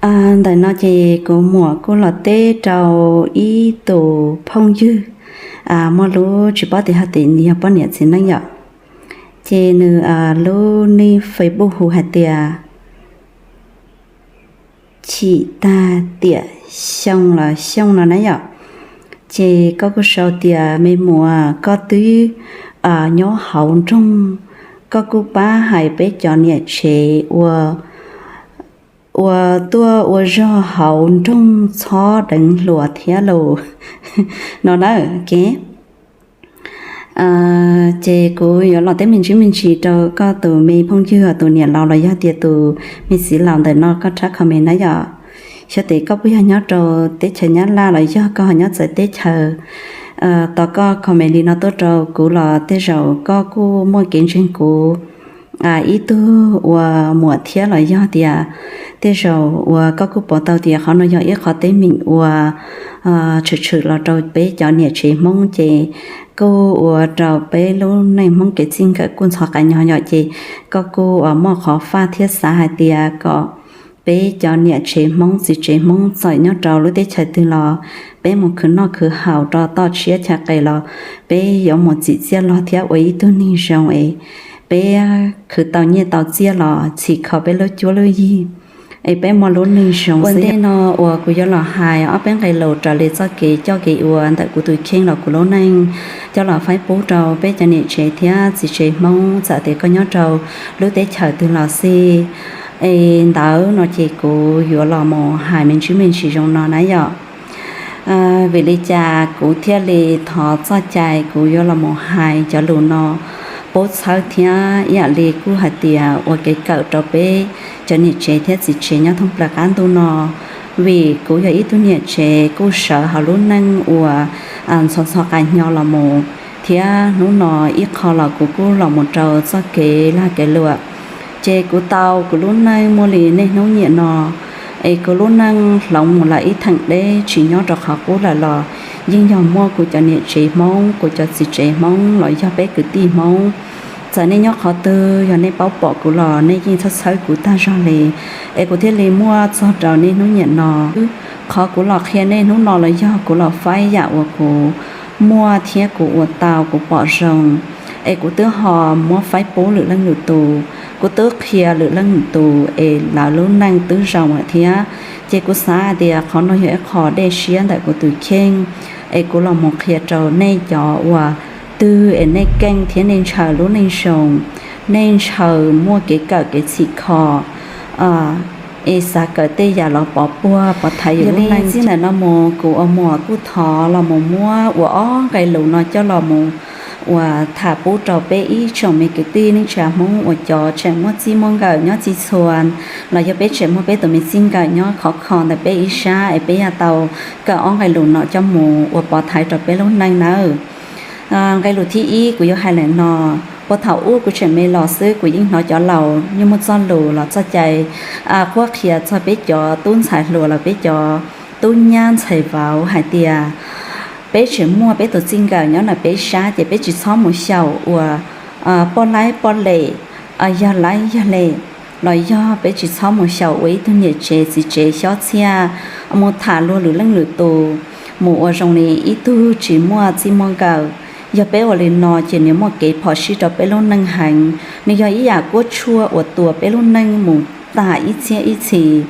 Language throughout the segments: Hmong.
Ntawm no ces kuv muam kuj los teb rau ib tus phooj ywg, muaj lub tsis paub tias hais tias nws yog poj niam txiv neej yom. Ces nws lub nick Facebook hu hais tias Chim Tag Tiam Xyoo los Xyooj no na yom. Ces koj kuj sau tias me muam koj twb nyob hauv nroog, koj kuj pab hais peb cov niam tsev ua, ua tuaj ua zog hauv nroog txhob deev hluas thiab lauj no na. Ces kuv yuav los teb me ntsis me ntsis rau koj tus me phooj ywg, tus niam laus los yog tias tus me txiv laus ntawm no koj rab comment na yom. Xyov tias koj puas yog nyob rau teb chaws Nyab Laj los yog koj ho nyob txawv teb chaws. Tos koj comment li no tuaj rau kuv los tej zaum koj kuj muaj kev ntseeg kuv ib tug ua muam thiab los yog tias tej zaum uas koj kuj pom tau tias qhov no yog ib qhov teeb meem uas tshwm tshwm los rau peb cov niam tsev Hmoob ces kuj ua rau peb lub neej Hmoob kev txij nkawm kuj ntxhov qas nyog yom. Ces koj kuj muaj qhov faj thiab xav hais tias kom peb cov niam tsev Hmoob txiv tsev Hmoob txawm nyob rau lub teb chaws twg los peb mus khwv noj khwv haus rau toj siab chaw qes los peb yuav mus txim txiaj log thiab ua ib tug neeg zoo es peb khwv tau nyiaj tau txiaj los txhim kho peb lub cuab lub yig es peb muaj lub neej zoo. Ua ntej no uas kuv yuav los hais ob peb nqe lus raws li txoj kev coj kev ua ntawm kuv tus kheej los kuv lub neej coj los faib pub rau peb cov niam tsev thiab txiv tsev Hmoob, txawm tias koj nyob rau lub teb chaws twg los xij. Es ntawd no ces kuv yuav los mus hais me ntsis me ntsis zoo no na yom. Vim li cas kuv thiaj li thov txoj cai kuv yuav los mus hais cov lus no pub txhawb thiab ib yam li kuj hais tias ua kev kawm rau peb cov niam tsev thiab txiv tsev nyob thoob plaws qab ntuj no. Vim kuv yog ib tug niam tsev kuj sawv hauv lub neej uas ntxhov ntxhov qas nyog los mus thiab hnub no ib qho los kuv kuj los mus rau txoj kev lag kev luam. Ces kuv tau kuv lub neej muaj li niaj hnub niam no es kuv lub neej hloov mus lawm ib theem deb tsis nyob rau qhov qub lawm los yeej yog muaj kuv cov niam tsev Hmoob, kuv cov txiv tsev Hmoob los yog peb kwv tij Hmoob. Txawm nej nyob qhov twg yog nej paub pom kuv los nej yeej txhawb txhawb kuv tag zog li. Es kuv thiaj li muaj txog rau niaj hnub niam no. Qhov kuv los qhia nej hnub no los yog kuv los faib yam uas kuv muaj thiab kuv ua tau kuv pom zoo. Es kuv twb ho muab faib pub lwm leej lwm tus, kuv twb qhia lwm leej lwm tus es lawv lub neej twb zoo lawm thiab. Ces kuv xav hais tias qhov no yog ib qho dej siab ntawm kuv tus kheej es kuv los mus qhia rau nej cov uas twg es nej keej thiab nej ntshaw lub neej zoo, nej ntshaw muaj kev kawm kev txhim kho es xav kawm tej yam los pov puag pov thaiv yus lub neej. Txij ntawm no mus kuv ua muam kuj thov los mus muab ua ob nqe lus no coj los mus uas tham pub rau peb ib tsoom me kwv tij neej tsa Hmoob uas cov tseem muaj txij muaj nkawm nyob txij txhua los yog peb tseem muaj peb tus me txij nkawm nyob khov kho ntawm peb ib sab es peb yuav tau kawm ob nqe lus no coj mus ua pov thaiv rau peb lub neej nawb. Nqe lus thib ib kuv yuav hais lawm no, puag thaum ub kuv tseem me los xwb kuv yeej hnov cov laus yeej muaj txoj lus los txoj cai qhuab qhia txog peb cov tub ntxhais hluas los peb cov tub nyab ntxhais vauv hais tias peb tseem muaj peb tus txij nkawm nyob ntawm peb sab ces peb tsis txhob mus xyaum uas poj laib poj lem, yog laib yog lem, los yog peb tsis txhob mus xyaum ua ib tug niam tsev txiv tsev xyob txhiaj mus tham luag lwm leej lwm tus, mus ua zoo li ib tug tsis muaj txij muaj nkawm. Yog peb ua li no ces nws muaj kev phom sij rau peb lub neej heev, nws yog ib yam kuab tshuaj uas tua peb lub neej mus tag ib txhiab ib txhis.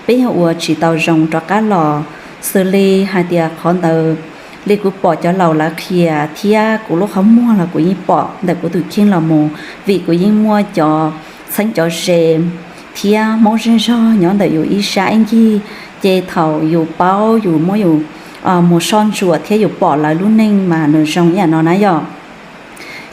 Peb yeej ua tsis tau zoo rov qab los, xws li hais tias qhov ntawd li kuv pom cov laus lawv qhia thiab kuv lub qhov muag los kuv yeej pom ntawm kuv tus kheej los mus, vim kuv yeej muaj cov txheeb cov ze thiab Hmoob zej zog nyob ntawm yus ib sab ib ncig, ces thaum yus paub yus muab yus mus soj ntsuam thiab yus pom lawv lub neej mas nws zoo ib yam no na yom.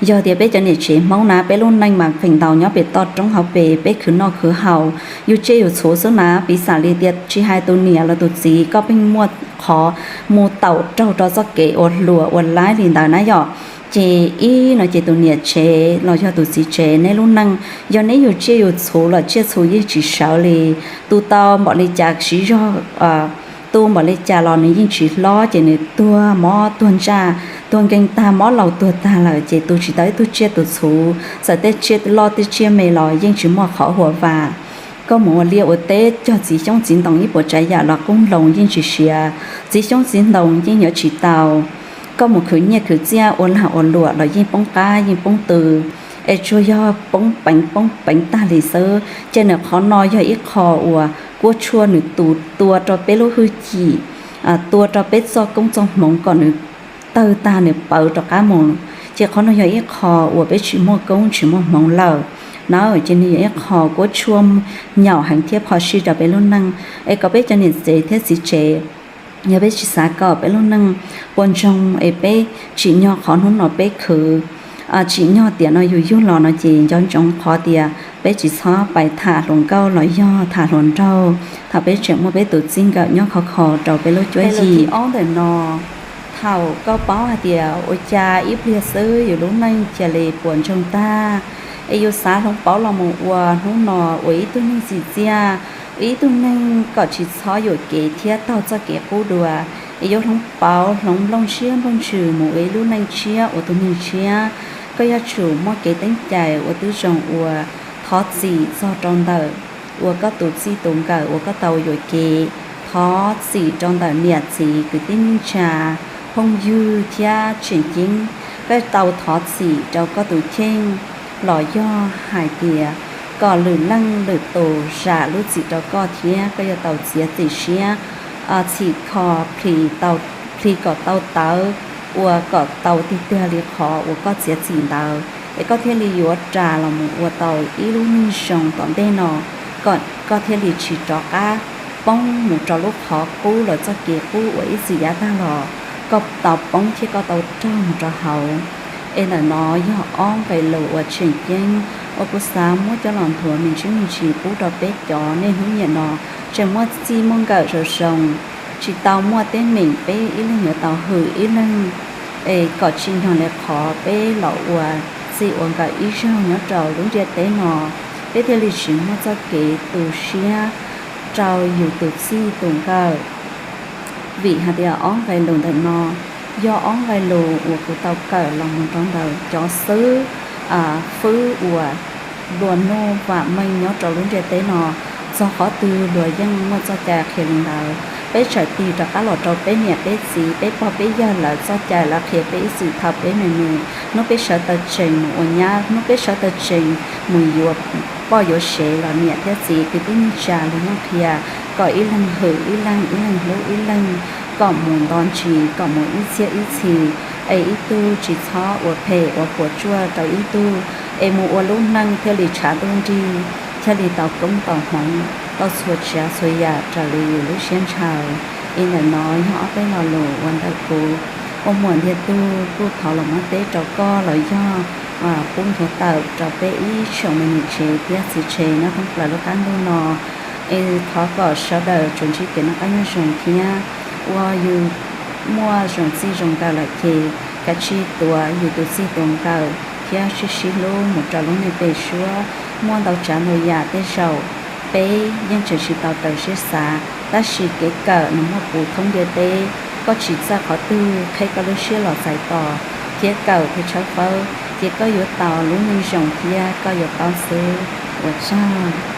Yog tias peb cov niam tsev Hmoob na peb lub neej mas feem ntau nyob pem toj roob hauv pes peb khwv noj khwv haus yus tsiaj yus txhuv xwb na, piv xam li tias tsis hais tus niam los tus txiv koj pheej muaj qhov mus taum raug rau txoj kev ua hluas ua laib li ntawd na yom. Ces ib no ces tus niam tsev los yog tus txiv tsev neb lub neej, yog neb yus tsiaj yus txhuv los tsiaj txhu yeej tsis sawv li. Tu tau npaum li cas siv zog, tu npaum li cas los nws yeej tsis hlob ces nws tuag mob tuag ntsaj, tuag nkeeg tag mob laus tuag tag lawm ces tu tsis tau ib tug tsiaj tus txhuv, txawm tej tsiaj loj tej tsiaj me los yeej tsis muaj qhov huam vam. Koj mus ua liaj ua teb cog txiv xyoob txiv ntoo ib puas tsav yam los qub nploos yeej tsis siav, txiv xyoob txiv ntoo yeej yuav tsis tau. Koj mus khwv nyiaj khwv txiaj ua lag ua luam los yeej poob qab yeej poob tw, es tsuas yog poob peev poob peev tag li xwb. Ces nws qhov no yog ib qho uas kuab tshuaj nws tus tua rau peb lub hwj chim, tua rau peb txoj koob txoj hmoov kom nws tawg tag nws pawv rov qab mus. Ces qhov no yog ib qho uas peb tsis muaj koob tsis muaj hmoov lawm na, ces nws yog ib qho kuab tshuaj nyaum heev thiab phom sij rau peb lub neej. Es kom peb cov niam tsev thiab txiv tsev, yog peb tsis xav kom peb lub neej puas ntsoog es peb tsim nyog qhov hnub no peb khwv, tsim nyog tiam no yus yug los no ces nco ntsoov qhov tias peb tsis txhob pais tham hluas nkauj los yog tham hluas nraug thaum peb tseem muaj peb tus txij nkawm nyob khov kho rau peb lub cuab yig. Ob ntawm no, thaum koj paub hais tias ua cas ib pliag xwb yus lub neej cia li puas ntsoog tag, es yus xav hloov pauv los mus ua hnub no ua ib tug neeg txim txiaj, ua ib tug neeg kom tsis txhob yuam kev thiab taug txoj kev qub dua, es yuav hloov pauv hloov nplooj siab nplooj ntsws mus ua ib lub neej tshiab ua tus neeg tshiab. Koj yuav tsum muaj kev teeb cai ua tib zoo ua, thov txim txog rau ntawm uas koj tus txij tus nkawm uas koj tau yuam kev, thov txim rau ntawm niam txiv kwv tij neej tsa, phooj ywg thiab tseem ceeb koj tau thov txim rau koj tus kheej los yog hais tias kom lwm leej lwm tus zam lub txim rau koj thiab koj yuav tau txiav txim siab txhim kho plhis kom tau tawv, ua kom tau tiag tiag li qhov uas koj txiav txim ntawd, es koj thiaj li yuav ras los mus ua tau ib lub neej zoo tom ntej no, kom koj thiaj li tsis rov qab poob mus rau lub qhov qub los txoj kev qub uas ib txwm yav tag los koj tau poob thiab koj tau raug mus rau hauv. Es ntawm no yog ob nqe lus uas tseem ceeb uas kuv xav muab coj los nthuav me ntsis me ntsis pub rau peb cov niaj hnub niam no tseem muaj txij muaj nkawm zoo zoo, tsis tau muaj teeb meem peb ib leeg yuav tau hwm ib leeg, es kom tsim nyog li qhov peb los ua txij ua nkawm ib zaug nyob rau lub ntiaj teb no, peb thiaj li tsis muaj txoj kev tu siab rau yus tus txij tus nkawm. Vim hais tias ob nqe lus ntawm no yog ob nqe lus uas kuv tau kawm los mus rau ntawm cov xib fwb uas nplua nuj vam meej nyob rau lub ntiaj teb no, txog qhov twg luag yeej muaj txoj cai qhia li ntawd. Peb txawm tig rov qab los rau peb niam peb txiv peb pog peb yawg lawv txoj cai lawv qhia peb ib txwm thaum peb me me, hnub peb sawv taw tsees mus ua nyab, hnub peb sawv taw tsees mus yuav poj yuav sev los niam thiab txiv kwv tij neej tsa luag yeej qhia kom ib leeg hwm ib leeg, ib leeg hlub ib leeg, kom mus nto ntsis, kom mus ib txhiab ib txhis, es ib tug tsis txhob ua phem ua puas tsuaj rau ib tug, es mus ua lub neej thiaj li tshav ntuj nrig, thiaj li tau koob tau hmoov, tau txhua tsav txhua yam raws li yus lub siab ntshaw. Es ntawm no yog ob peb lo lus uas ntawm kuv ua muam ntiag tug kuj thov los muab teb rau koj los yog pub nthuav tawm rau peb ib tsoom me niam tsev thiab txiv tsev nyob thoob plaws lub qab ntuj no. Es thov kom sawv daws tsuas ntsib kev noj qab nyob zoo thiab ua yus muaj zoo txij zoo nkawm lawm ces kav tsij tuav yus tus txij tus nkawm thiab sib sib hlub mus rau lub neej pem suab. Muaj ntau tsav ntau yam tej zaum peb yeej tseem tsis tau raws siab xav, tab sis kev kawm nws muaj puv thoob ntiaj teb. Koj tsis txawj qhov twg qheb koj lub siab los txais tos thiab kawm thiab tshawb fawb, ces koj yuav tau lub neej zoo thiab koj yuav paub xwb. Ua tsaug.